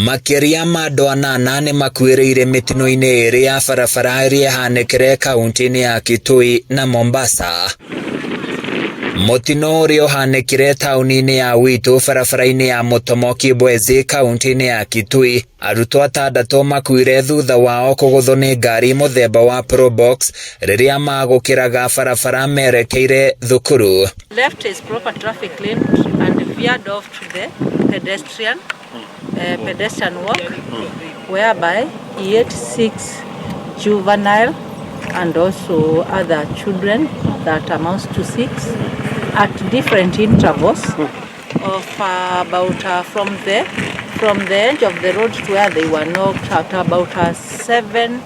Makĩria ma andũ anana nĩ makuĩrĩire mĩtino-inĩ ĩrĩ ya barabara ĩrĩa ĩhanĩkĩre kaunti-inĩ ya Kitui na Mombasa. Mũtino ũrĩa ũhanĩkire taũni-inĩ ya Witu barabara-inĩ ya Mũtomo Kibwezi kaunti-inĩ ya Kitui, arutwo atandatũ makuire thutha wao kũgũthwo nĩ ngari mũthemba wa Probox rĩrĩa magũkĩraga barabara merekeire thukuru. Left is proper traffic lane and veered off to the pedestrian pedestrian walk whereby he ate six juvenile and also other children that amounts to six at different intervals of about from the edge of the road to where they were knocked at about 7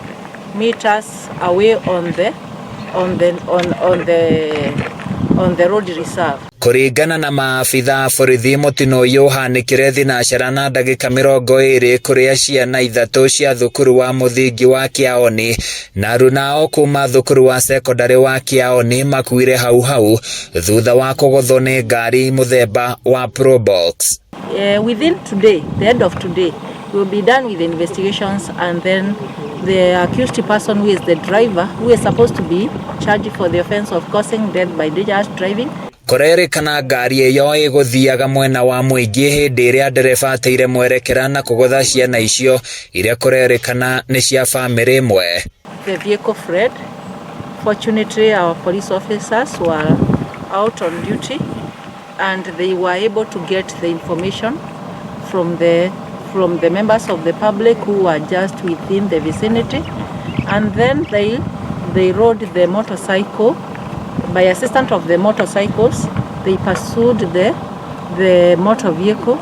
meters away on the road reserve. Kũringana na maabitha a borithi, mũtino ũyũ ũhanĩkire thinacara na ndagĩka 20 kũrĩa ciana ithatũ cia thukuru wa mũthingi wa Kĩaoni na arunao kuma thukuru wa cekondarĩ wa Kĩaoni makuire hau hau thutha wa kũgũthwo nĩ ngari mũthemba wa Probox. Within today, the end of today, we will be done with the investigations and then the accused person, who is the driver, who is supposed to be charged for the offense of causing death by dangerous driving. Kũrerĩkana ngari ĩyo ĩgũthiaga mwena wa mũingĩ hĩndĩ ĩrĩa ndereba ateire mwerekera na kũgũtha ciana icio iria kũrerĩkana nĩ cia bamĩrĩ ĩmwe. The vehicle fled. Fortunately, our police officers were out on duty and they were able to get the information from the members of the public who were just within the vicinity, and then they rode the motorcycle. By assistance of the motorcycles, they pursued the motor vehicle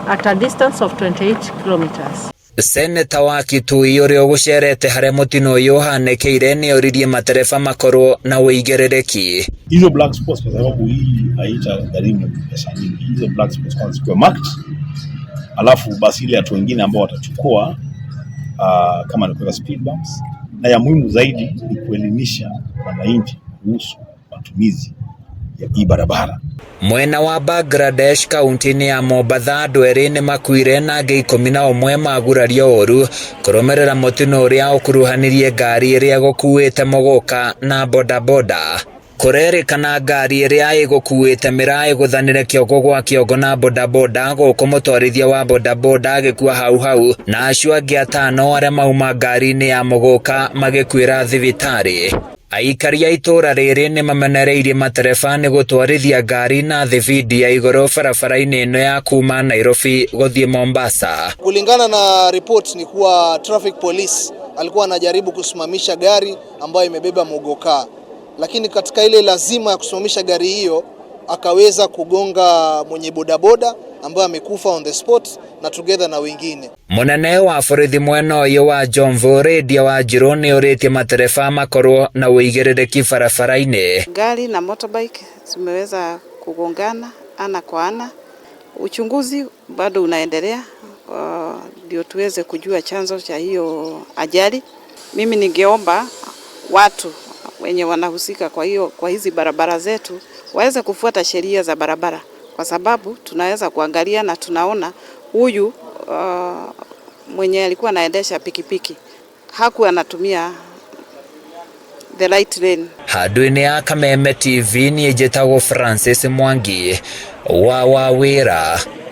at a distance of 28 kilometers. Seneta wa Kitui ũrĩa ũgũcerete harĩa mũtino ũyũ ũhanĩkĩire nĩ oririe matereba makorwo na ũigĩrĩrĩki. Hizo black spots, kwa sababu hii haitagharimu pesa nyingi, hizo black spots kwanza zikuwe marked, alafu basi ile hatua wengine ambao watachukua kama ni kuweka speed bumps, na ya muhimu zaidi ni kuelimisha wananchi kuhusu matumizi ya hii barabara. Mwena wa Bangladesh kaunti-inĩ ya Mombatha, andũ erĩ nĩ makuire na angĩ 11 magurario ũru kũrũmĩrĩra mũtino ũrĩa ũkuruhanirie ngari ĩrĩa ĩgũkuĩte mũgũka na bodaboda. Kũrerĩkana ngari ĩrĩa ĩgũkuĩte mĩraa ĩgũthanire kĩongo gwa kĩongo na bodaboda, gũkũ mũtwarithia wa bodaboda agĩkua hau hau na acio angĩ atano arĩa mauma ngari-inĩ ya mũgũka magĩkuĩra thibitarĩ. Aikari a itũũra rĩrĩ nĩ mamenereirie matereba nĩ gũtwarithia ngari na thibindi ya igũrũ barabara-inĩ ĩno ya kuma Nairobi gũthiĩ Mombasa. Kulingana na report ni kuwa traffic police alikuwa anajaribu kusimamisha gari ambayo imebeba mogoka, lakini katika ile lazima ya kusimamisha gari hiyo akaweza kugonga mwenye bodaboda ambaye amekufa on the spot na together na wengine. Mũnene wa borithi mwena ũyũ wa Jomvu, Lydia Wanjiru, nĩ ũrĩtie matereba makorwo na ũigĩrĩrĩki barabara-inĩ. Gari na motorbike zimeweza kugongana ana kwa ana. Uchunguzi bado unaendelea ndio tuweze kujua chanzo cha hiyo ajali. Mimi ningeomba watu wenye wanahusika kwa hiyo kwa hizi barabara zetu waweze kufuata sheria za barabara, kwa sababu tunaweza kuangalia na tunaona huyu mwenye alikuwa anaendesha pikipiki hakuwa anatumia the right lane. Handũ-inĩ ya Kameme TV, niĩ njĩtagwo Francis Mwangi wa Wawĩra.